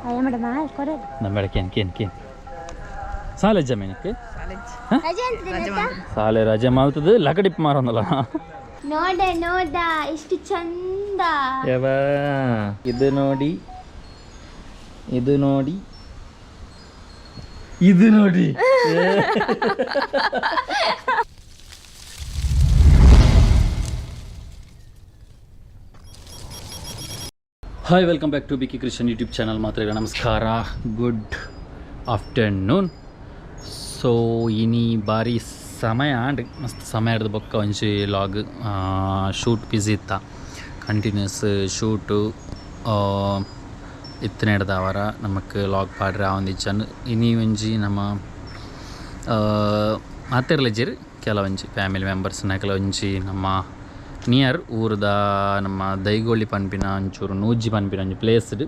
ನಮ್ಮ ಕೇನ್ ಕೇನ್ ಕೇನ್ ಸಾಲೆ ಜಮೀನಕ್ಕೆ ಸಾಲೆ ರಜೆ ಮಾಲ್ತದ ಲಕಡಿಪ್ ಮಾರಂದಲ್ಲ. ನೋಡ ನೋಡ ಎಷ್ಟು ಚಂದ. ಯಾವ ಇದು ನೋಡಿ, ಇದು ನೋಡಿ, ಇದು ನೋಡಿ. Hi, welcome back to Bikki Krishan YouTube channel. ಮಾತ್ರ ನಮಸ್ಕಾರ, ಗುಡ್ ಆಫ್ಟರ್ನೂನ್. ಸೊ ಇನಿ ಬಾರಿ ಸಮಯ ಆಂಡ್ ಮಸ್ತ್ ಸಮಯ ಹಿಡ್ದು ಬೊಕ್ಕ ಒಂಜಿ ಲಾಗ್ ಶೂಟ್ ಬಿಸಿ ಇತ್ತ, ಕಂಟಿನ್ಯೂಸ್ ಶೂಟು ಇತ್ತನೆ ಹಿಡ್ದವರ ನಮಕ್ ಲಾಗ್ ಪಾಡ್ರೆ ಆವೊಂದಿಜ್ಜಂಡ್. ಇನಿ ಒಂಜಿ ನಮ್ಮ ಮಾತೆರ್ಲಜ್ಜೆರ್ ಕೆಲವೊಂಜಿ ಫ್ಯಾಮಿಲಿ ಮೆಂಬರ್ಸ್ನ ಒಂಜಿ ನಮ್ಮ ನಿಯರ್ ಊರದ ನಮ್ಮ ದೈಗೋಳಿ ಪನ್ಪಿನ ಒಂಚೂರು ನೂಜಿ ಪನ್ಪಿನ ಒಂಜಿ ಪ್ಲೇಸ್ಡ್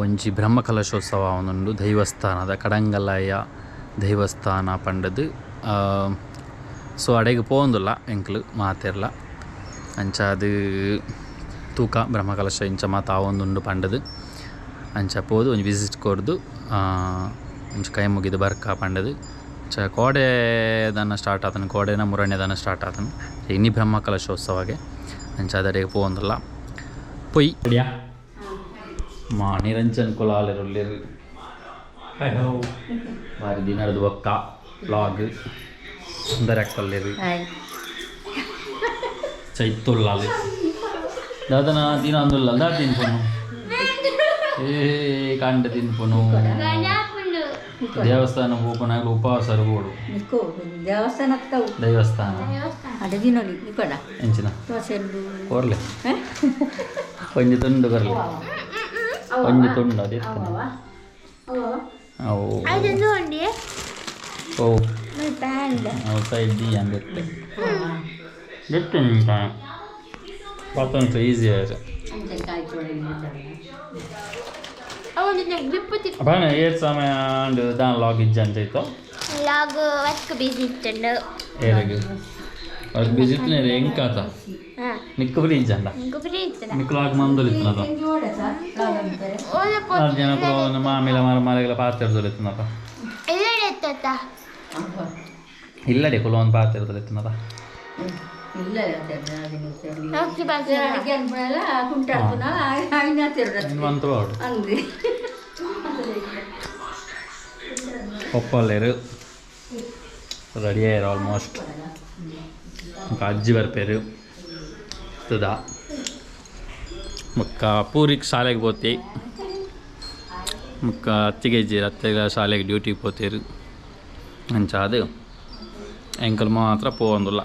ಒಂಜಿ ಬ್ರಹ್ಮಕಲಶೋತ್ಸವ ಒಂದುಂಡು. ದೈವಸ್ಥಾನದ ಕಡಂಗಲಯ ದೈವಸ್ಥಾನ ಪಂಡದು. ಸೊ ಅಡೆಗ್ ಪೋವೊಂದುಲ್ಲ ಎಂಕ್ಲು ಮಾತೆರ್ಲ. ಅಂಚ ಅದು ತೂಕ ಬ್ರಹ್ಮಕಲಶ ಇಂಚ ಮಾತ ಆವೊಂದುಂಡು ಪಂಡದು. ಅಂಚ ಪೋದು ಒಂಜಿ ವಿಸಿಟ್ ಕೊರ್ದು ಒಂಜಿ ಕೈ ಮುಗಿದು ಬರ್ಕ ಪಂಡದು. ಅಂಚ ಕೋಡೆ ದಾನ ಸ್ಟಾರ್ಟ್ ಆತನ, ಕೋಡೆನ ಮುರಣ್ಯ ದಾನ ಸ್ಟಾರ್ಟ್ ಆತನ ಇನಿ ಬ್ರಹ್ಮಕಲಶೋತ್ಸವಗೆ. ಅಂಚ ಅದಡೆಗ್ ಪೋವೊಂದುಲ್ಲ ಪೊಯ್ ಮಾ ನಿರಂಜನ್ ಕುಲಾಲೆರುಲ್ಲೆರ್. ಬಾರಿ ದಿನದ ಬೊಕ್ಕ ಲಾಗ್ ಸುಂದರ ಕೊಲ್ಲೆರ್ ಚೈತುಲ್ಲಾಲೆ ದಾದನ ದಿನ ಅಂದುಲ್ಲ ದಾದ ತಿನ್ಪುನು ಏ ಕಂಡ ತಿನ್ಪುನು. ದೇವಸ್ಥಾನ ಪೋಪುನಾಗ ಉಪವಾಸ ಬೋಡು. ದೇವಸ್ಥಾನ ದೈವಸ್ಥಾನ ಎಂಚಿನ ಕೊರ್ಲೆ ಒಂಜಿ ತುಂಡು ಕೊರ್ಲೆ, ಒಂಜಿ ತುಂಡು ಅದೇ. ಅವು ಓ ಅವು ಸೈಡ್ the ಅಂದಿತ್ತೆ ಬಿಟ್ಟು ಪತ್ತೊಂದು ಈಸಿ ಆಯ್ತು. ಅಪ್ಪ ಏತ್ ಸಮಯ ಅಂಡ್ ದಾನ್ ಲಾಗ್ ಇಜ್ಜ ಅಂತ ಇತ್ತು. ಲಾಗ್ ವರ್ಕ್ ಬಿಸಿ ಇತ್ತುಂಡು. ಏರೆಗ್ ವರ್ಕ್ ಬಿಸಿ ಇತ್ತು ಎಂಕಾತ ನಿಕ್ಕು ಫ್ರೀ ಇಜ್ಜಂಡ? ನಿಕ್ಕು ಫ್ರೀ ಇತ್ತದ. ನಿಕ್ಕು ಲಾಗ್ ಮಂದೊಲಿತ್ತನದ ನಾಲ್ಕು ಜನ ಮಾಮಿಲ ಮಾರ ಮಾರೆಗೆಲ್ಲ ಪಾತೆರ್ದೊಲಿತ್ತನದ. ಇಲ್ಲಡೆ ಇಲ್ಲಡೆ ಕುಲ ಒಂದು ಪಾತೆರ್ದೊಲಿತ್ತನದ. ಒಪ್ಪಲ್ಲೇರು ರೆಡಿ ಆಯ್ರು ಆಲ್ಮೋಸ್ಟ್. ಅಜ್ಜಿ ಬರ್ಪೇರು ತುದ ಮುಕ್ಕ ಪೂರಿಗೆ ಶಾಲೆಗೆ ಪೋತಿ ಮುಕ್ಕ ಅತ್ತಿಗೆ ಇಜ್ಜಿ ಅತ್ತೆಗ ಶಾಲೆಗೆ ಡ್ಯೂಟಿಗೆ ಪೋತೇರು. ಅಂಚ ಅದು ಎಂಕಲ್ ಮಾತ್ರ ಪೋವೊಂದುಲ್ಲ.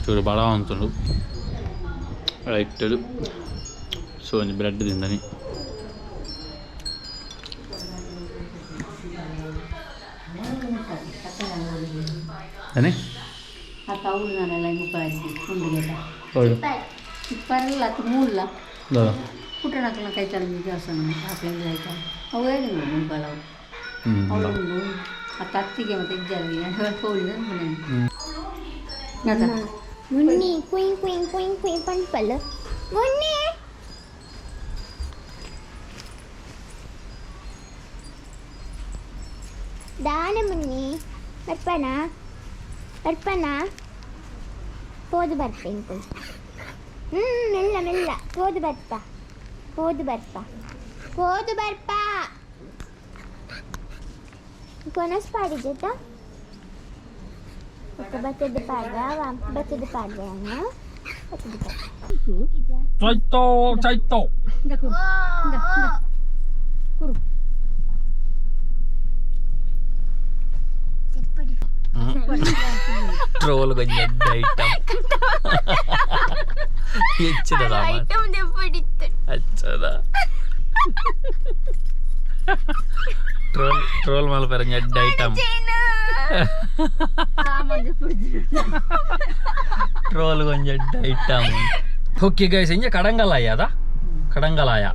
ಚೂರು ಬಡ ಉಂಟು ರೈಟ್. ಸೊ ಒಂಜಿ ಬ್ರೆಡ್ ತಿಂದನಿ. ಅನೆ ಪುಟ್ಟಣಕ್ಲ ಕೈತಾಳ ದೇವಸ್ಥಾನ ಆಕಳ ಅವು ಏನಿಲ್ಲ ಮುಂಬಾಲ ಅವು ಆ ತತ್ತಿಗೆ ಮತ್ತೆ ಇಜ್ಜಾರಿ ಹೋಳಿ. ಮುನ್ನಿ ಕುಯ್ ಕುಯ್ ಕುಯ್ ಕುಯ್ ಪನ್ಪಲ್ ಮುನ್ನಿ. ದಾನ ಮುನ್ನಿ ಬರ್ಪನ ಬರ್ಪನ ಪೋದು ಬರ್ಪ ಇಂಕು. ಮೆಲ್ಲ ಮೆಲ್ಲ ಪೋದು ಬರ್ಪ ಪೋದು ಬರ್ಪ ಪೋದು ಬರ್ಪ ಕೊನಸ್ ಪಾಡಿಜತ್ತ ಬತ್ತದ ಪಾಡ್ದ ಬತ್ತದ ಪಾಡ್ದ ಬತ್ತದ ಪಾಡ್ದ. ಚೈತೋ ಚೈತೋ ಟ್ರೋಲ್ ಗೊಂಜಿ ಎಡ್ಡೆ ಐಟಮ್ ಹೆಚ್ಚಿದ ಐಟಮ್ ದೆಪ್ಪಡಿತ್ತು. ಅಚ್ಚದ ಟ್ರೋಲ್ ಟ್ರೋಲ್ ಮಲ್ಪೆರ ಎಡ್ಡೆ ಐಟಮ್ ಟ್ರೋಲ್ ಗೊಂಜಿ ಎಡ್ಡೆ ಐಟಮ್. ಓಕೆ ಗೈಸ್, ಇಂಜ ಕಡಂಗಲಾಯ ಅದ ಕಡಂಗಲಾಯ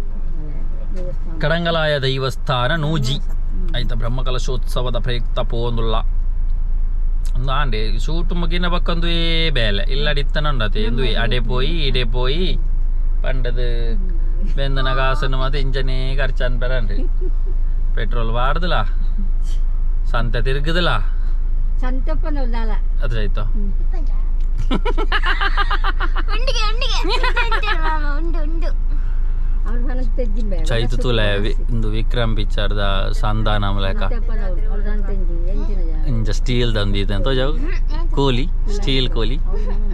ಕಡಂಗಲಾಯ ದೈವಸ್ಥಾನ ನೂಜಿ ಆಯ್ತಾ. ಬ್ರಹ್ಮಕಲಶೋತ್ಸವದ ಪ್ರಯುಕ್ತ ಪೋವೊಂದುಲ್ಲ. ಒಂದು ಆಂಡೆ ಶೂಟ್ ಮುಗಿನ ಬಕ್ಕೊಂದು ಏ ಬೇಲೆ ಇಲ್ಲಡಿ ಇತ್ತನ ಉಂಡತೆ ಎಂದುವೆ ಅಡೆ ಪೋಯಿ ಇಡೆ ಪೋಯಿ ಪಂಡದು ಬೆಂದನ ಕಾಸನ್ನು ಮತ್ತೆ ಇಂಜನೇ ಖರ್ಚು ಅನ್ಪೆರನ್ರಿ ಪೆಟ್ರೋಲ್ ವಾಡ್ದಲ ಸಂತೆ ತಿರುಗುದಲ ಸಂತಪ್ಪನ ದಾಲ ಅದು ಆಯ್ತು ಉಂಡಿಗೆ ಉಂಡಿಗೆ ಮಾಮ ಉಂಡು ಉಂಡು ಅವ್ರು ಮನಸ್ಸು ತೆಜ್ಜಿಂಬೆ ಚೈತು ತೂಲ ಇಂದು ವಿಕ್ರಮ್ ಪಿಕ್ಚರ್ದ ಸಂಧಾನ ಮೂಲಕ ಅವ್ರು ಸಂತೆಂಜಿ ಎಂಚಿನ ಜಾಗ ಇಂಜ ಸ್ಟೀಲ್ ದಂದಿದೆ ಅಂತ ತೋಜಾವು ಕೋಲಿ ಸ್ಟೀಲ್ ಕೋಲಿ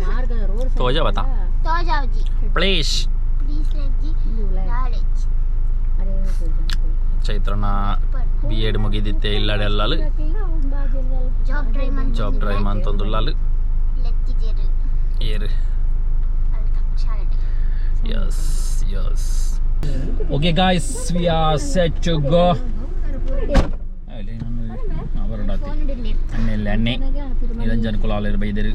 ಮಾರ್ಗದ ರೋಡ್ ತೋಜಾವತ ತೋಜಾವ್ಜಿ ಪ್ಲೇಸ್ ಪ್ಲೀಸ್ ಲಜ್ಜಿ ನಾಲೆಜ್ ಚೈತ್ರನ ಬಿ ಎಡ್ ಮುಗಿದಿತ್ತೆ ಇಲ್ಲಡೆಲ್ಲಾಲು ಜಾಬ್ ಟ್ರೈ ಮಂತ್ ಜಾಬ್ ಟ್ರೈ ಮಂತೊಂದುಲ್ಲಾಲು ಲೆತ್ತಿಜೆರು ಏರು ಅಲ್ತ ಶಾಲೆ Yes, yes. Okay, guys, we are set to go. Phone ಇಡಲಿ ಅಣ್ಣೆ ಅಣ್ಣೆ ನಿರಂಜನ್ ಕುಲಾಲರು ಬೈದರು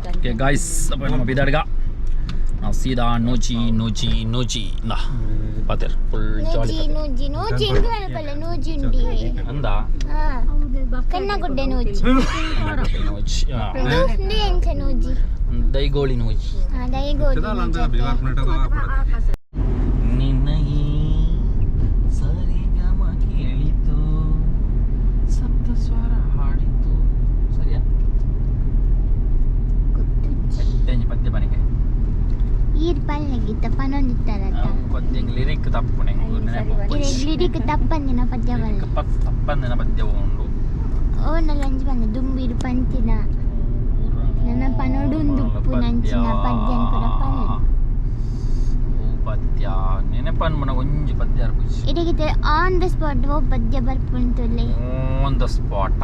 ಓಕೆ ಗಾಯ್ಸ್ ಅಪ್ಪ ನಮ್ಮ ಬಿದಾಡ್ಗ ನಾವು ಸೀದಾ ನೂಚಿ ನೂಚಿ ನೂಚಿ ನಾ ಪಾತೇರ್ ಫುಲ್ ಜಾಲಿ ನೂಜಿ ನೂಜಿ ನೂಜಿ ಇಂಗು ಅನ್ಪಲ್ಲ ನೂಜಿ ಉಂಡಿ ಅಂದ ಹಾ ಕನ್ನಗುಡ್ಡೆ ನೂಜಿ ನೂಚಿ ಉಂಡು ಉಂಡು ಎಂಚ ನೂಜಿ ದೈಗೋಳಿ ನೂಚಿ ಹಾ ದೈಗೋಳಿ ನೂಜಿ ಅತ್ತೆ. ನಿನ್ನ ಈ ಸರಿಗಮ ಕೇಳಿತು ಸಪ್ತ ಸ್ವರ ಹಾಡಿತು ಸರಿಯಾ ಗೊತ್ತುಜ್ಜಿ. ಪದ್ಯ ಪದ್ಯ ಬನಿಕೆ ಈರ್ ಪಲ್ಲೆಗಿತ್ತ ಪನೊಂದಿತ್ತಾರತ್ತ ಅವು ಪದ್ಯ ಲಿರಿಕ್ ತಪ್ಪು ನೆಂಗು ನೆನಪು ಲಿರಿಕ್ ತಪ್ಪಂದಿನ ಪದ್ಯ ಬಲ್ಲ ತಪ್ಪಂದಿನ ಪದ್ಯ ಉಂಡು ಓ ನಲ್ಲಂಜಿ ಬಂದ ದುಂಬಿರು ಪಂತಿನ ನನ್ನ ಪನೊಡುಂದುಪ್ಪು ನಂಚಿನ ಪದ್ಯನ್ ಪೂರ ಪಲ್ಲೆ ಓ ಪದ್ಯ ನೆನಪನ್ ಮನ ಒಂಜಿ ಪದ್ಯ ಅರ್ಪುಜಿ ಇಡೀ ಆನ್ the spot ಓ ಪದ್ಯ ಬರ್ಪುಂತುಲ್ಲೆ on the spot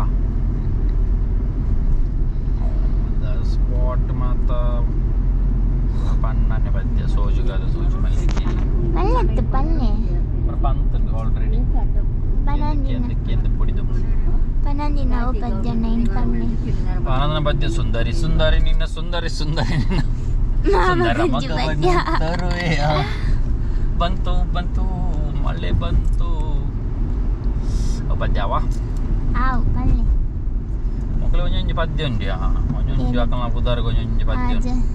the spot ಮಾತ ಪಣ್ಣನೆ ಪದ್ಯ ಸೋಜುಗಾದ ಸೋಜು ಮಲ್ಲಿಗೆ ಪಲ್ಲೆತ್ತು ಪಲ್ಲೆ ಪಂತಂದು ಆಲ್ರೆಡಿ ಪನೊಂದಿನ ಎಂದಕ್ಕೆ ಎಂದ ಪೊಡಿದು ಪನೊಂದಿನ ಓ ಪದ್ಯ ನೈನ್ ಪಲ್ಲೆ ಆನಂದನ ಪದ್ಯ ಸುಂದರಿ ಸುಂದರಿ ನಿನ್ನ ಸುಂದರಿ ಸುಂದರಿ ನಿನ್ನ ಸುಂದರ ಮಾಮ ಮಗವನ್ನು ಪದ್ಯ ತರುವೆಯ ಬಂತು ಬಂತು ಮಳೆ ಬಂತು ಓ ಪದ್ಯವಾ ಆವು ಪಲ್ಲೆ ಮಕ್ಕಳು ಒಂಜೊಂಜಿ ಪದ್ಯ ಉಂಡು ಒಂಜೊಂಜಿ ಅಕಲ್ನ ಪುದಾರ್ಗ್ ಒಂಜೊಂಜಿ ಪದ್ಯ ಆಜ ಉಂಡು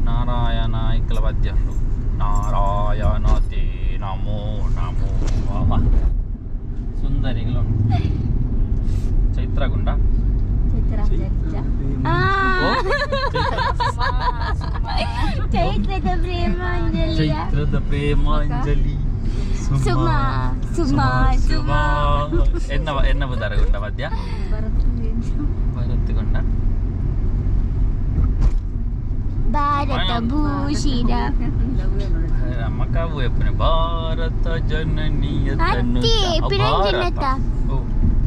ನಾರಾಯಣ ಇಕ್ಕಲ ಪದ್ಯ ಉಂಡು ನಾರಾಯಣ ತೇ ನಮೋ ನಮೋ ವಾಮ ಸುಂದರಿಗಳು ಉಂಟು ಚೈತ್ರಗುಂಡ ಚಿತ್ರ ಓ, ಚೈತ್ರದ ಪ್ರೇಮಾಂಜಲಿಯ ಚೈತ್ರದ ಪ್ರೇಮಾಂಜಲಿ ಸುಮಾ ಸುಮಾ ಸುಮಾ ಎನ್ನ ಎನ್ನ ಪುದಾರಗುಂಡ ಪದ್ಯ ಭರತ್ಗುಂಡ ಭಾರತ ಭೂಷಿರ ನಮ್ಮ ಕಾವು ಎಪ್ಪನೆ ಭಾರತ ಜನನಿಯ ತನು ಅತ್ತಿ, ಪಿರಂಜಿನತ.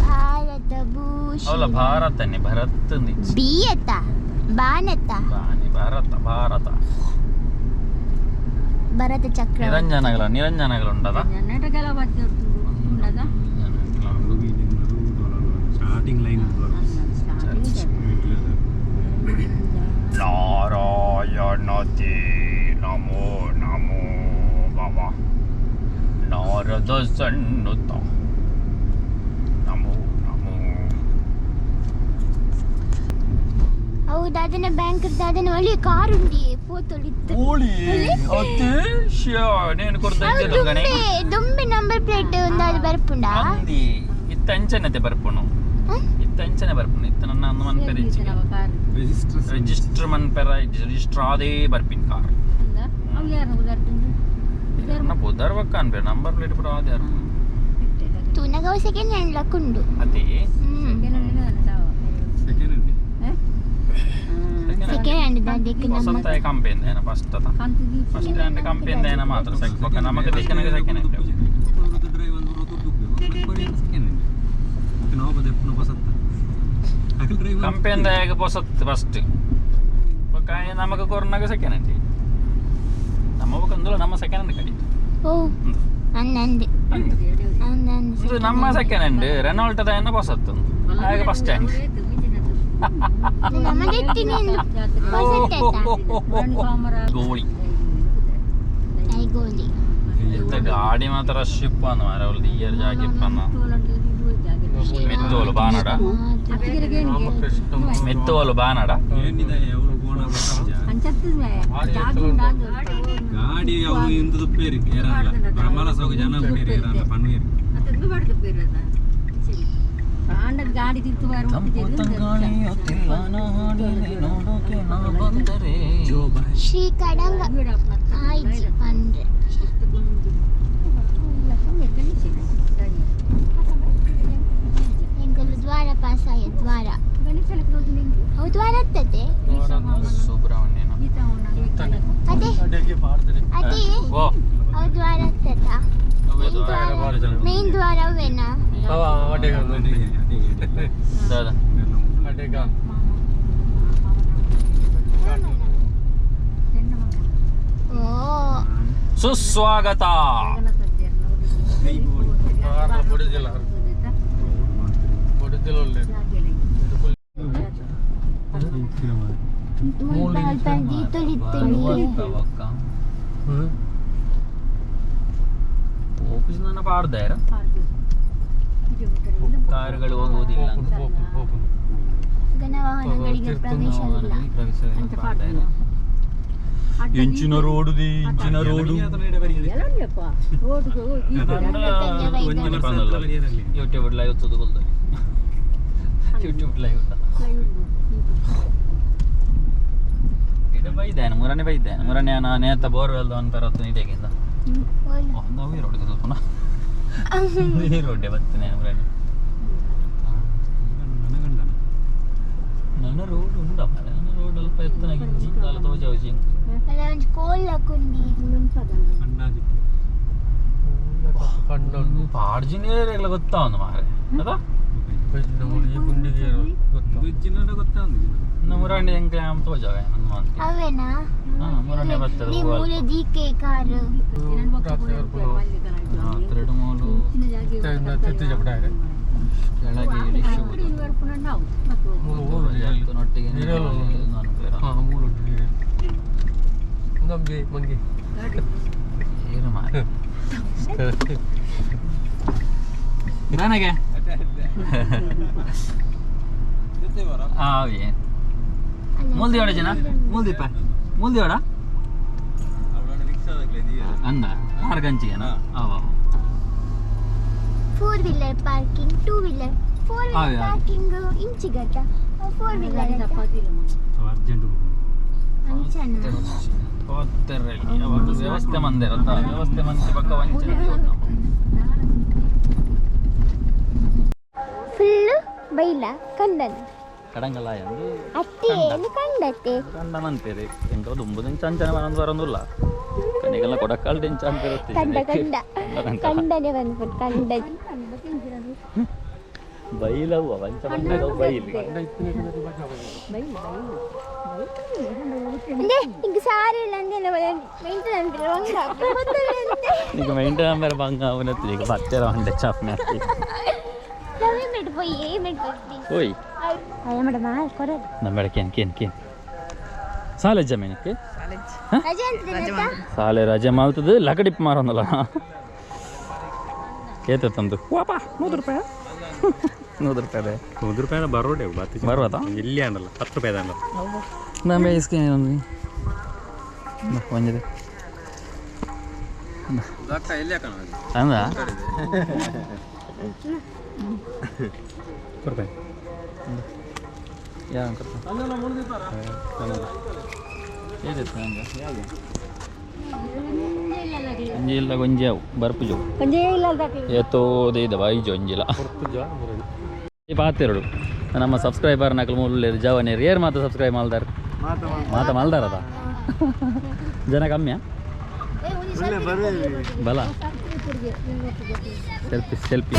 ಭಾರತ ಅವಲ ಭೂಷಿರ ಭಾರತನೇ ಭರತ್ ಬಿಯತ ಬಾನತ ಬಾನಿ ಭಾರತ ಭಾರತ ಭರತ ಚಕ್ರ ನಿರಂಜನಗಳ ನಿರಂಜನಗಳು ಉಂಡದ ಕರ್ನಾಟಕ ಪದ್ಯ ಉಂಡದ ಸ್ಟಾರ್ಟಿಂಗ್ ಲೈನ್ ನಾರಾಯಣ ತೇ ನಮೋ ನಮೋ ಭವ ನಾರದ ಸಣ್ಣುತ ನಮೋ ನಮೋ ಹೌದು ಅದನ್ನ ಬ್ಯಾಂಕ್ ಅದನ್ನ ಒಳ್ಳೆ ಕಾರ್ ಉಂಡಿ ಪೋತೊಳಿತ್ತು ಕೋಳಿ ಅತ್ತೆ ಶ್ಯಾ ನೇನು ಕೊಡ್ತಾ ಇದ್ದೆ ಗಣೆ ದುಂಬೆ ದುಂಬೆ ನಂಬರ್ ಪ್ಲೇಟ್ ಒಂದು ಬರ್ಪುಂಡ ಅಂದಿ ಇತ್ತ ಅಂಚನತೆ ಬರ್ಪುಣು ಇತ್ತ ಅಂಚನೆ ಬರ್ಪುಣು ಇತ್ತ ನನ್ನ ಅಂದು ಮನ್ಪೆರ ಇಚ್ಚಿಗೆ ಕಾರ್ ರಿಜಿಸ್ಟರ್ ಮನ್ಪೆರ ರಿಜಿಸ್ಟರ್ ಆದೇ ಬರ್ಪಿನ್ ಕಾರ್ ಅವು ಯಾರು ಉದಾರ್ತಿಂದು ನನ್ನ ಬುಧರ್ ಬಕ್ಕ ಅನ್ಪೆ ನಂಬರ್ ಪ್ಲೇಟ್ ಪೂರ ಆದೇ ತೂನಗ ಸೆಕೆಂಡ್ ಹ್ಯಾಂಡ್ ಲಕ್ಕುಂಡು ಅದೇ ಹ್ಮ್ ಸೆಕೆಂಡ್ ಹ್ಯಾಂಡ್ ಸೆಕೆಂಡ್ ಹ್ಯಾಂಡ್ ದಾದಕ್ಕೆ ನಮ್ಮ ಹೊಸತಾಯ ಕಂಪೆನಿ ಏನ ಫಸ್ಟ್ ಅದ ಫಸ್ಟ್ ಹ್ಯಾಂಡ್ ಕಂಪೆನಿ ಏನ ಮಾತ್ರ ಸೆಕ್ ಬೊಕ್ಕ ನಮಗೆ ದಿಕ್ಕನಗ ಸೆಕೆಂಡ್ ಹ್ಯಾಂಡ್ ಡ್ರೈವ್ ಒಂದು ಸೆಕೆಂಡ್ ಹ್ಯಾಂಡ್ ನಾವು ಬದೆಪ್ಪನ ಹೊಸತ್ತ ಅಕಲ್ ಡ್ರೈವ್ ಕಂಪೆನಿ ದಾಯಗ ಪೊಸತ್ ಫಸ್ಟ್ ಬೊಕ್ಕ ನಮಗೆ ಕೊರ್ನಾಗ ಸೆಕೆಂಡ್ ಹ್ಯಾಂಡ್ ನಮ್ಮ ಬೊಕ್ಕ ಅಂದುಲ ನಮ್ಮ ಸೆಕೆಂಡ್ ಹ್ಯಾಂಡ್ ಕಡಿ ಓ ಅಂದಂದೆ ಅಂದು ಅಂದಂದೆ ಇದು ನಮ್ಮ ಸೆಕೆಂಡ್ ಹ್ಯಾಂಡ್ ರೆನಾಲ್ಟ್ ದಾಯನ ಪೊಸತ್ತು ಆಗ ಫಸ್ಟ್ ಹ್ಯಾಂಡ್ ನಮ್ಮದೆತ್ತಿನ ಹೊಸತ್ತ ಗೋಳಿ ಐಗೋಲಿ ಗಾಡಿ ಮಾತ್ರ ರಶ್ ಇಪ್ಪಂದು ಮಾರ ಅವ್ರದ್ದು ಇಯರ್ ಜಾಗ ಇಪ್ಪಂದ. ಮೆತ್ತೋಲು ಬಾನಡ, ಮೆತ್ತೋಲು ಬಾನಡ. ಏನಿದೆ ಅವರು ಕೋಣ. ಗಾಡಿ ಅವು ಇಂದು ತುಪ್ಪೇರಿ ಏರಲ್ಲ, ಬ್ರಹ್ಮಲ ಸೋಗ ಜನ ಉಪ್ಪೇರಿ ಏರಲ್ಲ ಪನ್ವೇರಿ. ಗಾಡಿ ತಿಂತು. ಶ್ರೀ ಕಡಂಗ ಆಯ್ತು ಪಂಡ್ರೆ. ಎಂಕಲು ದ್ವಾರ ಪಾಸ್ ಆಯ ದ್ವಾರ ಅವು ದ್ವಾರ ಹತ್ತದೆ. ಸುಬ್ರಹ್ಮಣ್ಯನ. ಅದೇ ಅದೇ. ಓ. ಅವು ದ್ವಾರ ಹತ್ತದ, ಮೇನ್ ದ್ವಾರ ಅವೇನಾ? ದಾದ. ಓ. ಸುಸ್ವಾಗತ. ಮುಲ್ಪ ಅಲ್ಪ ದೀತೊಲಿತ್ತುಂಡು. ಆಫೀಸ್ ಪಾಡ್ದಾರ, ಕಾರುಗಳು ಹೋಗುವುದಿಲ್ಲ ಅಂತ. ಘನವಾಹನಗಳಿಗೆ ಪ್ರವೇಶವಿಲ್ಲ. ಇಂಚಿನ ರೋಡು, ಇಂಚಿನ ರೋಡು. ಯೂಟ್ಯೂಬ್ ಲೈವ್ ತೂದು, ಯೂಟ್ಯೂಬ್ ಲೈವ್ ಇಡ ಬೈದೇನೆ ಮುರನೆ, ಬೈದೇನೆ ಮುರನೆ. ನೇತ ಬೋರ್ವೆಲ್ ಒಂದು ಪರತ್ತು ಇದೇಗಿಂದ ನಾವು ಈ ರೋಡ್ಗೆ ತೂಪುನ, ಈ ರೋಡ್ಡೆ ಬರ್ತೇನೆ ಮುರನೆ. ನನ್ನ ರೋಡ್ ಉಂಡ ಮಾರ್ರೆ. ನನ್ನ ರೋಡ್ ಅಲ್ಪ ಎತ್ತನ ಗಿಜ್ಜಿ ದಾಲ ತೋಜಾವುಜಿ. ಅಲ್ಲ, ಒಂಜಿ ಕೋಲ್ ಹಾಕೊಂಡಿ. ಪಾಡ್ಜಿನೇ ಗೊತ್ತಾ ಒಂದು ಮಾರೆ ಅದ. ಮುರಾಣಿ ಹೆಂಗೆ ತೋಜಾವ ನನ್ನ ಅಂತ. ಅವೇನಾ? ಹಾ, ಮುರಾಣಿ ಬರ್ತದೆ. ನೀ ಮೂಲೆ ದೀಕೆ ಕಾರು. ರಾತ್ರಿ ಮೂಲು ಕೆಳಗೆ ಇಳಿಸುವುದು ನೊಟ್ಟಿಗೆ. ಏನು ಮಾರೆ ನನಗೆ ಅವೇ ಮೂಲ್ದಿವಾಡ ಜನ ಮೂಲ್ದೀಪ ಮೂಲ್ದಿವಾಡ ಅಂದ ಆರು ಗಂಚಿಗೆನಾ ಅವ. Four wheeler parking, two wheeler, four ಅವೇ, ವೀಲರ್ ಅವೇ. ಪಾರ್ಕಿಂಗ್ ಇಂಚಿಗತ್ತ ಫೋರ್ ವೀಲರ್ ಅರ್ಜೆಂಟ್. ಅಂಚನ. ವ್ಯವಸ್ಥೆ ಮಂದಿರ ವ್ಯವಸ್ಥೆ ಮಂದಿ ಪಕ್ಕ ವಂಚನೆ. ಫುಲ್ ಬೈಲ ಕಂಡನ. ಕಡಂಗಲ ಎಂದು. ಅತ್ತೆ ಏನು ಕಂಡತ್ತೆ? ಕಂಡ ಮಂತೇರಿ ಎಂಕ ದುಂಬುದಿಂಚ ಅಂಚನೆ ಬರಂದು ಬರಂದುಲ್ಲ ಕಣಿಗೆಲ್ಲ ಕೊಡಕಾಲ್ ದಿಂಚ ಅಂತ ಇರುತ್ತೆ. ಕಂಡ ಕಂಡ ಕಂಡನೆ ಬಂದ್ಬಿಟ್ಟು ಕಂಡ. ಬೈಲವ್ವ ವಂಚ ಬಂದಾಗ ಬೈಲಿ. ಅಂದ್ರೆ ಈಗ ಸಾರಿ ಇಲ್ಲ ಅಂದೆಲ್ಲ ಮೇಂಟೈನ್ ಅಂತೀರ. ಈಗ ಮೈಂಟೈನ್ ನಂಬರ್ ಬಂಗ ಅವನತ್ತು ಈಗ ಬತ್ತೆರ ಒಂಡೆ ಚಾಪ್ ಮ್ಯಾತಿ. ನಾವೇ ಪೋಯಿ ಏ ಮೆಟ್. ಓಯ್. ಅಯ್ಯ ಮೇಡಮ್ ಕೊಡೋದು. ನಮ್ಮ ಕೇನ್ ಕೇನ್ ಕೇನ್ ಸಾಲೆ ಜಮೀನಕ್ಕೆ. ರಜೆ ಅಂತ. ಸಾಲೆ ರಜೆ ಮಾಲ್ತದ ಲಕಡಿಪ್ ಮಾರೋನಲ್ಲ. ಏತ ತಂದು ವಾಪಾ 100 ರೂಪಾಯಿ, 100 ರೂಪಾಯಿ ಅದೇ. 100 ರೂಪಾಯಿ ಬರೋಡೆ ಬತ್ತು. ಬರುವತಾ? ಎಲ್ಲಿ ಆಂಡಲ್ಲ, 10 ರೂಪಾಯಿ ಆಂಡಲ್ಲ. ನಮ್ಮ ಇಸ್ಕೆ ಒಂದು ಒಂಜಿದೆ ಅಂದ. ರೂಪಾಯಿ. ಯಾವ ಏದಿತ್ತು ಹಂಗೆ ಒಂಜಿ ಇಲ್ಲ, ಒಂಜಿ ಅವು ಬರ್ಪುಜು. ಏತೋ ದೇದ ಬಾಯಿಜು ಒಂಜಿಲ ಈ ಪಾತೆರಡು. ನಮ್ಮ ಸಬ್ಸ್ಕ್ರೈಬರ್ ನಕಲು ಮೂಲ ಜವನೇರು ಏರ್ ಮಾತ ಸಬ್ಸ್ಕ್ರೈಬ್ ಮಾಲ್ದಾರ್ ಮಾತ ಮಾಲ್ದಾರದ ಜನ ಕಮ್ಮಿಯಾ ಬಲ ಸೆಲ್ಫಿ ಸೆಲ್ಫಿ.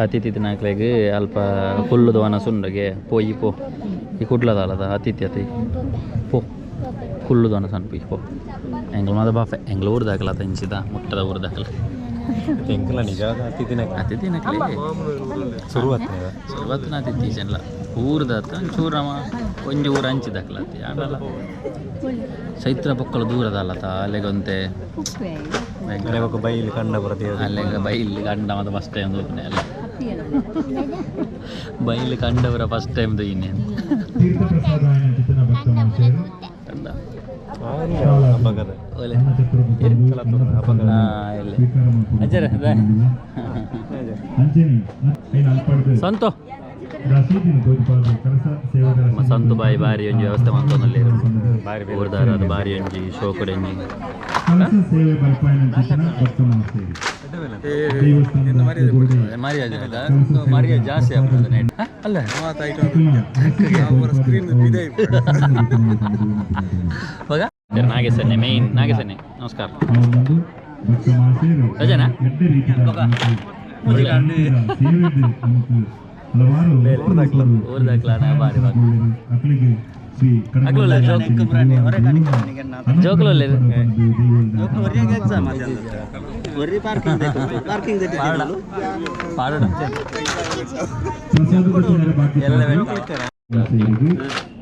ಅತಿಥಿ ತಿನ್ನಕ್ಲೆಗ್ ಅಲ್ಪ ಕುಲ್ಲುದ ವನಸುಂಡುಗೆ ಪೋಯಿ ಪೋ ಈ ಕುಡ್ಲದಾಲದ ಅತಿಥಿ ಅತಿ ಪೋ ಕುಲ್ಲುದ ವನಸು ಅನ್ಪಿ ಪೋ ಎಂಗ್ಲ ಮಾದ ಬಾಫೆ ಎಂಗ್ಲ ಊರ್ದಾಕಲ ಇಂಚಿದ ಮುಟ್ಟದ ಊರ್ದಾಕಲ ಎಂಕಲ ನಿಜವಾದ ಅತಿಥಿನ ಅತಿಥಿ ನಕ್ಲೆ ಶುರುವಾತ್ನ ಶುರುವಾತ್ನ ಅತಿಥಿ ಜನ್ಲ ಊರ್ದಾತ ಒಂಚೂರಮ ಒಂಜಿ ಊರು ಅಂಚಿದಾಕಲತ್ತಿ ಆಂಡಲ ಚೈತ್ರ ಬೊಕ್ಕಲು ದೂರದಲ್ಲತ ಅಲ್ಲೆಗೊಂತೆ ಅಲೆ ಬೊಕ ಬೈಲ್ ಕಂಡ ಪೂರ ದೇವ್ರು ಅಲ್ಲೆಗ ಬೈಲ್ ಕಂಡ ಮತ್ತೆ ಫಸ್ಟ್ ಟೈಮ್ ತೂಪುನೆ ಅಲ್ಲ ಬೈಲ್ ಕಂಡವರ ಫಸ್ಟ್ ಟೈಮ್ ತೂಯಿನೆ ತೀರ್ಥ ಪ್ರಸಾದ ಚಿತ್ತನ ಭಕ್ತ ಮಹಾಶಯರು ಕಂಡ ಹಬ್ಬಗದ ಒಲೆ ಅನ್ನಛತ್ರ ಹಾ, ಇಲ್ಲಿ. ಸ್ವೀಕಾರ ಮಾಡ್ಕೊಂಡು ಅಜ್ಜರ, ಅದೇ. ಅಂಚೆನೆ ಐನ ಅಲ್ಪಡ್ದು ಸಂತೋ ರಸೀದಿನ ತೋಜಿಪಾದು ಕಳಸ ಸೇವಾದ ನಮ್ಮ ಸಂತು ಬಾಯಿ ಬಾರಿ ಒಂಜಿ ವ್ಯವಸ್ಥೆ ಮಂತೊಂದುಲ್ಲೆರ್ ಬಾರಿ ಊರ್ದಾರ ಅದು ಬಾರಿ ಒಂಜಿ ಶೋಕುಡೆಂಜಿ ಕಳಸ ಸೇವೆ ಬರ್ಪಾಯಿನ ಚಿತ್ತನ ಭಕ್ತ ಮಹಾಶಯರು ದೇವಸ್ಥಾನದ ಎದುರುಗಡೆ ಮರ್ಯಾದೆ ಮರ್ಯಾದೆ ಜಾಸ್ತಿ ಆಗ್ತದೆ ನೈಟ್ ಅಲ್ಲ ಇವಾಗ ನಾಗೇಶನ್ನೆ ಮೇನ್ ನಾಗೇಶನ್ನೆ ನಮಸ್ಕಾರ ಅವರೊಂದು ಭಕ್ತ ಮಹಾಶಯರು ರಜನಾ? ಎಡ್ಡೆ ರೀತಿಯ ಸೇವೆ ನಮಕ್ ಹಲವಾರು ಊರ್ದಾಕ್ಲಾನ ಬಾರಿ ಬಾರಿ. ಅಕ್ಕಳಿಗೆ ಶ್ರೀ ಅಕ್ಲು ಜೋಕುಲು ಉಲ್ಲೆರ್. ಪಾಡೋಣ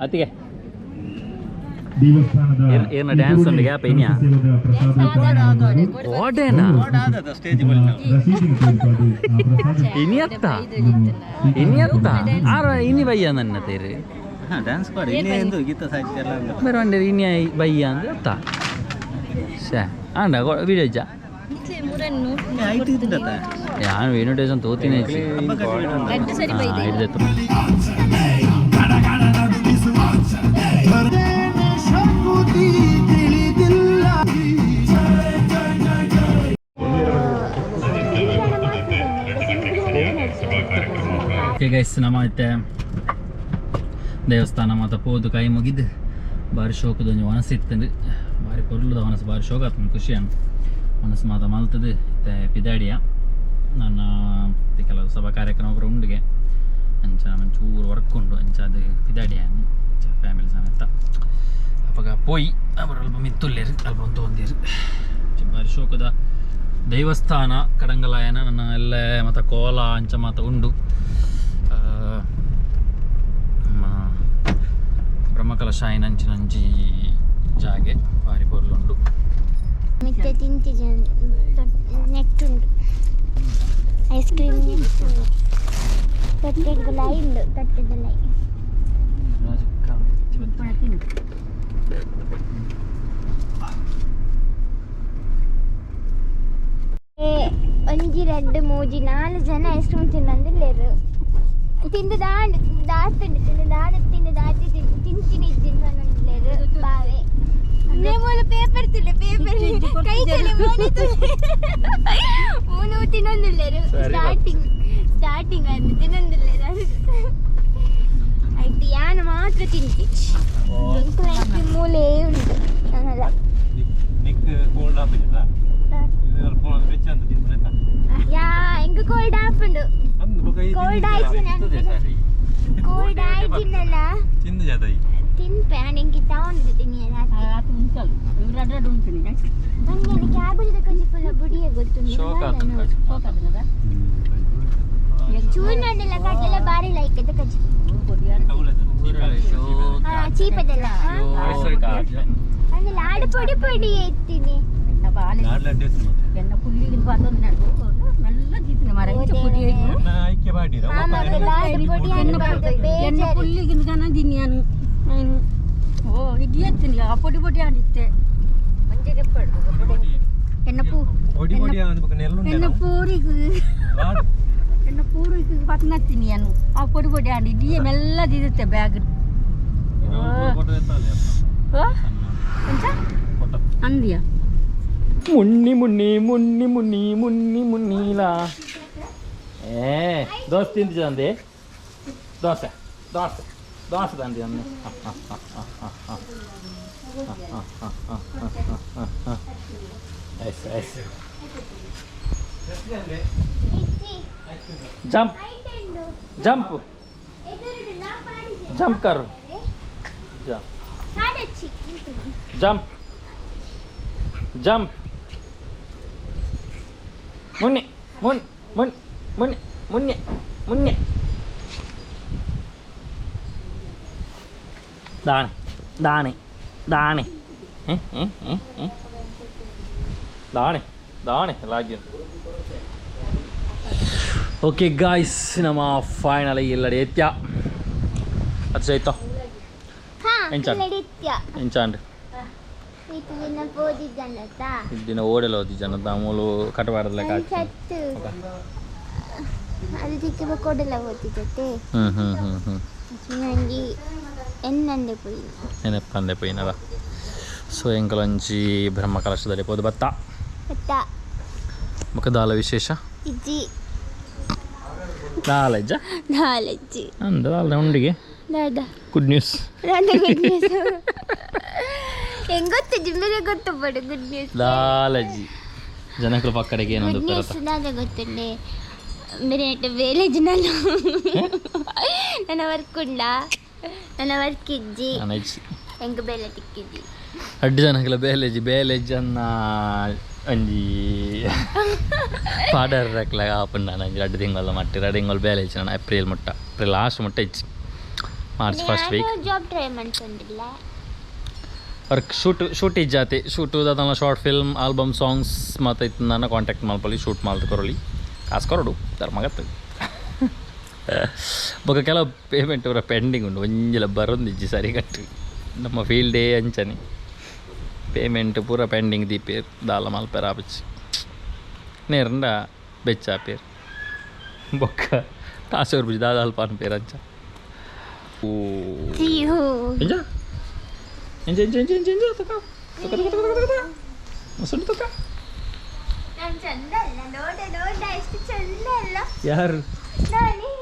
ಅತ್ತಿಗೆ ದೇವಸ್ಥಾನದ ಏನ ಡ್ಯಾನ್ಸ್ ಉಂಡು ಗ್ಯಾಪ್ ಇನ್ಯಾ? ಸೇವದ ಪ್ರಸಾದ ವಿತರಣೆ ಆಗುವುದು. ಓಡೇನಾ ರಸೀದಿನ ತೋರ್ಪಾದು ಆ ಪ್ರಸಾದ ಇನಿಯತ್ತ ಇನಿಯತ್ತ ಆರ ಇನಿ ಬಯ್ಯ ನನ್ನ ತೇರು ಡ್ಯಾನ್ಸ್ ಮಾಡಿ ಇನ್ನೇಂದು ಗೀತ ಸಾಹಿತ್ಯ ಎಲ್ಲ ಬೇರೆ ಇನಿ ಬಯ್ಯ ಅಂದ್ರೆ ಅತ್ತ ಶೇ ಆಂಡ ವಿಡಿಯೋ ಇಜ್ಜ ಯಾನು ಇನ್ವಿಟೇಷನ್ ತೋತೀನಿ ಹಿಡ್ದೈತು ಓಕೆ ಗೈಸ್ ನಮ್ಮ ಇತ್ತೆ ದೇವಸ್ಥಾನ ಮಾತ ಪೋದು ಕೈ ಮುಗಿದು ಬಾರಿ ಶೋಕದ ಒಂಜಿ ಮನಸ್ಸು ಇತ್ತಂದು ಬಾರಿ ಪೊರ್ಲುದ ಮನಸ್ಸು ಬಾರಿ ಶೋಕ ಆತಂದು ಖುಷಿ ಅನ್ ಮನಸ್ಸು ಮಾತ ಮಲ್ತದು ಇತ್ತೆ ಪಿದಾಡಿಯ ನನ್ನ ಇತ್ತೆ ಕೆಲವು ಸಭಾ ಕಾರ್ಯಕ್ರಮ ಪೂರ ಉಂಡುಗೆ ಅಂಚ ಒಂಚೂರು ವರ್ಕ್ ಉಂಡು ಅಂಚ ಅದು ಪಿದಾಡಿಯ ಅಂಚ ಫ್ಯಾಮಿಲಿ ಸಮೇತ ಅಪಗ ಪೋಯಿ ಅವರು ಅಲ್ಪ ಮಿತ್ತುಲ್ಲೇರು ಅಲ್ಪ ಒಂದು ಒಂದೇರು ಬಾರಿ ಶೋಕದ ದೇವಸ್ಥಾನ ಕಡಂಗಲಾಯನ ನನ್ನ ಎಲ್ಲ ಮತ್ತು ಕೋಲ ಅಂಚ ಮಾತ ಉಂಡು ನಮ್ಮ ಬ್ರಹ್ಮಕಲಶ ಅಂಚಿನಂಚಿ ಜಾಗೆ ಬಾರಿ ಪೊರ್ಲುಂಡು ಮಿತ್ತೆ ತಿಂತಿಜ ನೆಟ್ಟುಂಡು ಐಸ್ ಕ್ರೀಮ್ ನೆಟ್ಟುಂಡು ತಟ್ಟೆಡ್ ಲೈ ಉಂಡು ತಟ್ಟೆದ ಲೈ ಏ ಒಂಜಿ ರಡ್ಡ್ ಮೂಜಿ ನಾಲ್ ಜನ ಐಸ್ ಕ್ರೀಮ್ ತಿನ್ನೊಂದುಲ್ಲೆರ್ ತಿಂದು ದಾಂಡ್ ದಾತುಂಡು ತಿಂದು ದಾದ ತಿಂದು ದಾತಿ ತಿಂತಿನಿ ಇಜ್ಜಿನ್ ಪನೊಂದುಲ್ಲೆರ್ ಬಾವೆ ಮೂಲು ಪೇಪರ್ ತುಲೆ ಪೇಪರ್ ಕೈ ತಲೆ ಮೋನೆ ತುಲೆ ಮೂಲು ತಿನ್ನೊಂದುಲ್ಲೆರ್ ಸ್ಟಾರ್ಟಿಂಗ್ ಸ್ಟಾರ್ಟಿಂಗ್ ಅಂದ್ ತಿನ್ನೊಂದುಲ್ಲೆರ್ ಐಟ್ ಯಾನ್ ಮಾತ್ರ ತಿಂತಿ ಐಸ್ ಕ್ರೀಮ್ ಮೂಲೇ ಉಂಟು ನಾನಲ್ಲ ನಿಕ್ ಕೋಲ್ಡ್ ಆಪಿಲ್ಲ ಬೆಚ್ಚ ಅಂತ ತಿಂದ್ರೆ ಯಾ ಎಂಕ್ ಕೋಲ್ಡ್ ಆಪುಂಡು ಕೋಲ್ಡ್ ಆಯ್ತು ಕೋಲ್ಡ್ ಆಯ್ತಿನಲ್ಲ ತಿಂದು ಜಾತ ತಿನ್ಪೆ ಆಂಡ್ ಎಂಕ್ ತಾವೊಂದು ತಿನ್ನಿಯಲ್ಲ ನಂಗೆ ಕ್ಯಾಬೇಜ್ ಕಜಿಪುಲ ಬುಡಿಯ ಗೊತ್ತುಂಡು ಶೋಕ ಆತುಂಡು ಚೂರ್ಣಂಡೆಲ್ಲ ಕಡ್ಲೆಲ್ಲ ಬಾರಿ ಲೈಕ್ ಅದು ಕಜಿ ಹಾ ಚೀಪದೆಲ್ಲ ಅಂದ್ರೆ ಲಾಡು ಪೊಡಿ ಪೊಡಿ ಎತ್ತೀನಿ ಐಕ್ಯ ಮಾಡಿ ಆಮಾಗ ಲಾಡು ಪೊಡಿ ಅನ್ಬಾರ್ದು ಬೇಜಾರು ಪೊಡಿ ಪೊಡಿ ಆಡಿತ್ತೆ ಎನ್ನ ಪೂ పొడి పొడి ಅಂದ್ಬೇಕು ನೆಲ್ಲುಂಡೆ ಎನ್ನ ಪೂರಿಗೆ ಎನ್ನ ಪೂರಿಗೆ ಪತ್ನತ್ತೀನಿ ನಾನು ಆ ಪೊಡಿ ಪೊಡಿ ಆಡಿ ಡಿ ಎಮ್ ಎಲ್ಲ ದಿರುತ್ತೆ ಬ್ಯಾಗ್ ಎಂತ ಅಂದಿಯಾ ಮುನ್ನಿ ಮುನ್ನಿ ಮುನ್ನಿ ಮುನ್ನಿ ಮುನ್ನಿ ಮುನ್ನೀಲಾ ಏ ದೋಸೆ ತಿಂತಿದ್ದಂದೆ ದೋಸೆ ದೋಸೆ ದೋಸೆ ತಂದೆ ಅಂದೆ ಎಸ್ ಎಸ್ ಇಜ್ಜಿ. ಜಂಪ್ ಜಂಪ್ ಜಂಪ್ ಕರ್ ಜಂಪ್ ಜಂಪ್ ಜಂಪ್ ಮುನ್ನೆ ಮುನ್ ಮುನ್ ಮುನ್ನೆ ಮುನ್ನೆ ಮುನ್ನೆ ದಾಣೆ ದಾಣೆ ದಾಣೆ ದಾಣೆ ದಾಣೆ ಲಾಗಿ. ಓಕೆ ಗಾಯ್ಸ್, ನಮ್ಮ ಫೈನಲ್ ಇಲ್ಲಡೆ ಎತ್ಯ ಅದು ಆಯ್ತಾ ಎಂಚ ಎಂಚಾಂಡ್ ದಿನ ಓಡಲ ಹೋದಿ ಜನ ಮೂಲು ಕಟವಾಡದ ಲೆಕ್ಕ. ಹ್ಞೂ ಹ್ಞೂ ಹ್ಞೂ ಹ್ಞೂ ನೆನಪಂದೆ ಪೋಯಿನದ. ಸೊ ಎಂಕಲೊಂಜಿ ಬ್ರಹ್ಮ ಕಲಶದಲ್ಲಿ ಪೋದು ಬತ್ತ ಮುಖದಾಲ ವಿಶೇಷ ದಾಲ ಇಜ್ಜ ಅಂದ ದಾಲ ಉಂಡಿಗೆ ಗುಡ್ ನ್ಯೂಸ್. ಹೆಂಗ್ ಗೊತ್ತು ಜಿಂಬೆಲೆ ಗೊತ್ತು ಬಡು ಗುಡ್ ನ್ಯೂಸ್ ದಾಲಜಿ ಜನಕಲು ಪಕ್ಕಡೆಗೆ ಏನೊಂದು ಗುಡ್ ನ್ಯೂಸ್ ದಾದ ಗೊತ್ತುಂಡೆ ಬೇರೆ ಬೇಲೆ ಜನಲು ನನ್ನ ವರ್ಕ್ ಉಂಡ ನನ್ನ ವರ್ಕ್ ಇಜ್ಜಿ ಹೆಂಗ್ ಬೇಲೆ ತಿಕ್ಕಿದ್ದಿ ಅಡ್ಡು ಜನಕಲ ಬೇಲೆಜಿ ಬೇಲೆಜ್ ಅನ್ನ ಒಂಜಿ ಪಾಡರ್ ರಕ್ಲ ಆಪುಂಡ ನಂಜಿ ರಡ್ಡು ತಿಂಗಳ ಮಟ್ಟ ರಡ್ಡು ತಿಂಗಳು ಬೇಲೆಜ್ ನಾನು ಏಪ್ರಿಲ್ ಮುಟ್ಟ ಏಪ್ರಿಲ್ ಲಾಸ್ಟ್ ಮುಟ್ಟ ಇಜ್ಜಿ March first week job try ಮಾಡ್ಕೊಂಡಿಲ್ಲ ವರ್ಕ್ ಶೂಟ್ ಶೂಟ್ ಇಜ್ಜಾತೆ ಶೂಟು ದಾದನ ಶಾರ್ಟ್ ಫಿಲ್ಮ್ ಆಲ್ಬಮ್ ಸಾಂಗ್ಸ್ ಮತ್ತು ಇತ್ತು ನನ್ನ ಕಾಂಟ್ಯಾಕ್ಟ್ ಮಲ್ಪೊಲಿ ಶೂಟ್ ಮಲ್ತ್ ಕೊರೊಲಿ ಕಾಸು ಕೊರಡು ಧರ್ಮಗತ್ತು ಬೊಕ ಕೆಲವು ಪೇಮೆಂಟ್ ಪೂರ ಪೆಂಡಿಂಗ್ ಉಂಡು ಒಂಜಿಲ ಬರೊಂದಿಜ್ಜಿ ಸರಿ ಕಟ್ಟು ನಮ್ಮ ಫೀಲ್ಡೇ ಅಂಚನೆ ಪೇಮೆಂಟ್ ಪೂರ ಪೆಂಡಿಂಗ್ ದೀಪೇರ್ ದಾಲ ಮಲ್ಪೆರ ಆಪುಜಿ ನೇರಂಡ ಬೆಚ್ಚ ಆಪೇರ್ ಬೊಕ್ಕ ಕಾಸು ಕೊರ್ಪುಜಿ ದಾದ ಅಲ್ಪ ಅನ್ಪೇರ್ ಅಂಚ. ಓ ಎಂಜ ಎಂಜ ಎಂಜ ಎಂಜ ಎಂಜ ಎಂಜ ತುಕ ತುಕ ತುಕ ತುಕ ತುಕ ತುಕ ಮುಸುಂಡು ತುಕ. ಯಾರು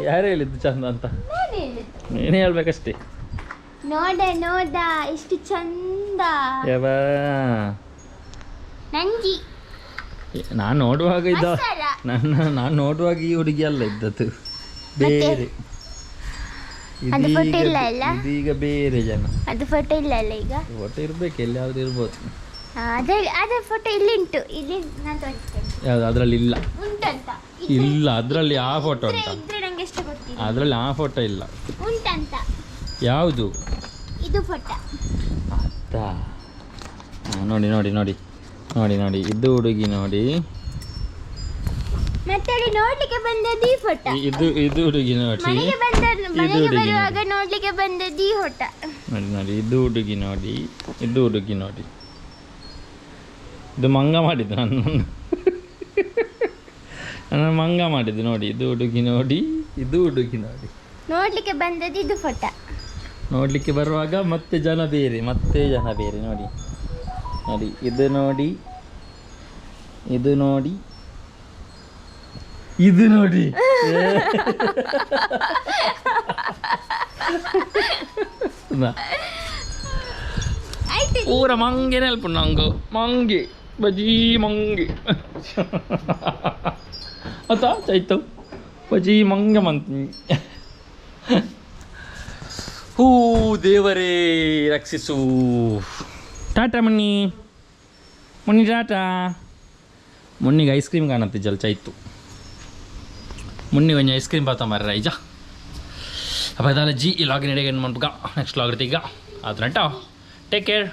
ಯಾರು ಹೇಳಿದ್ದು ಚಂದ ಅಂತ? ನೀನೇ ಹೇಳ್ಬೇಕಷ್ಟೇ. ನೋಡ ನೋಡ ಎಷ್ಟು ಚಂದ. ಯಾವ ನಂಜಿ ನಾನು ನೋಡುವಾಗ ಇದ್ದ ನನ್ನ ನಾನು ನೋಡುವಾಗ ಈ ಹುಡುಗಿ ಅಲ್ಲ ಇದ್ದದ್ದು, ಬೇರೆ. ಇದೀಗ ಬೇರೆ ಜನ. ಅದು ಫೋಟೋ ಇಲ್ಲ ಅಲ್ಲ ಈಗ? ಫೋಟೋ ಇರ್ಬೇಕು, ಎಲ್ಲಿಯಾದ್ರೂ ಇರ್ಬೋದು. ಅದೇ ಫೋಟೋ ಇಲ್ಲಿ ಉಂಟು, ಇಲ್ಲಿ ನಾನು ತೋರಿಸ್ತೇನೆ. ಯಾವ್ದು ಅದರಲ್ಲಿ ಇಲ್ಲ? ಉಂಟಂತ ಇಲ್ಲ, ಅದರಲ್ಲಿ ಆ ಫೋಟೋ ಉಂಟಾ? ಇದ್ರೆ ನಂಗೆ ಎಷ್ಟು ಗೊತ್ತಿಲ್ಲ. ಅದರಲ್ಲಿ ಆ ಫೋಟೋ ಇಲ್ಲ. ಉಂಟಂತ. ಯಾವುದು? ಇದು ಫೋಟೋ. ಅತ್ತಾ ನೋಡಿ ನೋಡಿ ನೋಡಿ ನೋಡಿ ನೋಡಿ ಇದು ಹುಡುಗಿ ನೋಡಿ. ಮತ್ತೆ ಅಲ್ಲಿ ನೋಡ್ಲಿಕ್ಕೆ ಬಂದದ್ದು ಈ ಫೋಟೋ. ಇದು ಇದು ಹುಡುಗಿ ನೋಡಿ. ಮನೆಗೆ ಬಂದ ಮನೆಗೆ ಬರುವಾಗ ನೋಡ್ಲಿಕ್ಕೆ ಬಂದದ್ದು ಈ ಫೋಟೋ. ನೋಡಿ ನೋಡಿ ಇದು ಹುಡುಗಿ ನೋಡಿ, ಇದು ಹುಡುಗಿ ನೋಡಿ. ಇದು ಮಂಗ ಮಾಡಿದ್ದು ನನ್ನನ್ನು, ನನ್ನ ಮಂಗ ಮಾಡಿದ್ದು ನೋಡಿ. ಇದು ಹುಡುಗಿ ನೋಡಿ, ಇದು ಹುಡುಗಿ ನೋಡಿ. ನೋಡ್ಲಿಕ್ಕೆ ಬಂದದ್ದು ಇದು ಫೋಟೋ. ನೋಡ್ಲಿಕ್ಕೆ ಬರುವಾಗ ಮತ್ತೆ ಜನ ಬೇರೆ, ಮತ್ತೆ ಜನ ಬೇರೆ. ನೋಡಿ ನೋಡಿ ಇದು ನೋಡಿ, ಇದು ನೋಡಿ, ಇದು ನೋಡಿ. ಊರ ಮಂಗೆ ನೆಲ್ಪು ನಂಗೆ ಮಂಗೆ ಬಜೀ ಮಂಗೆ ಅತ್ತ ಚೈತು ಬಜೀ ಮಂಗೆ ಮಂತ್. ಹೂ ದೇವರೇ ರಕ್ಷಿಸು. ಟಾಟಾ ಮುನ್ನಿ, ಮುನ್ನಿ ಟಾಟಾ. ಮುನ್ನಿಗೆ ಐಸ್ ಕ್ರೀಮ್ ಕಾಣತ್ತೆ ಜಲ್ ಚೈತು. ಮುನ್ನಿ ಒಂಜಿ ಐಸ್ ಕ್ರೀಮ್ ಪಾತ ಮಾರ್ರೆ ಐಜ. ಅಪ್ಪ ಜಿ ಈ ಲಾಗಿನ್ ಎಡೆಗೆ ಮನ್ಪುಗ ನೆಕ್ಸ್ಟ್ ಲಾಗ್ ಈಗ ಆದ್ರ take care,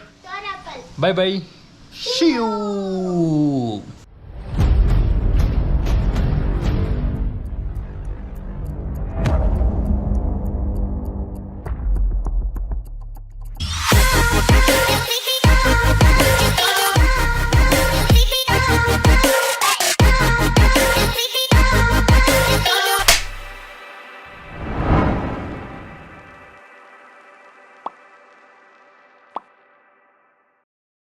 bye bye, see you.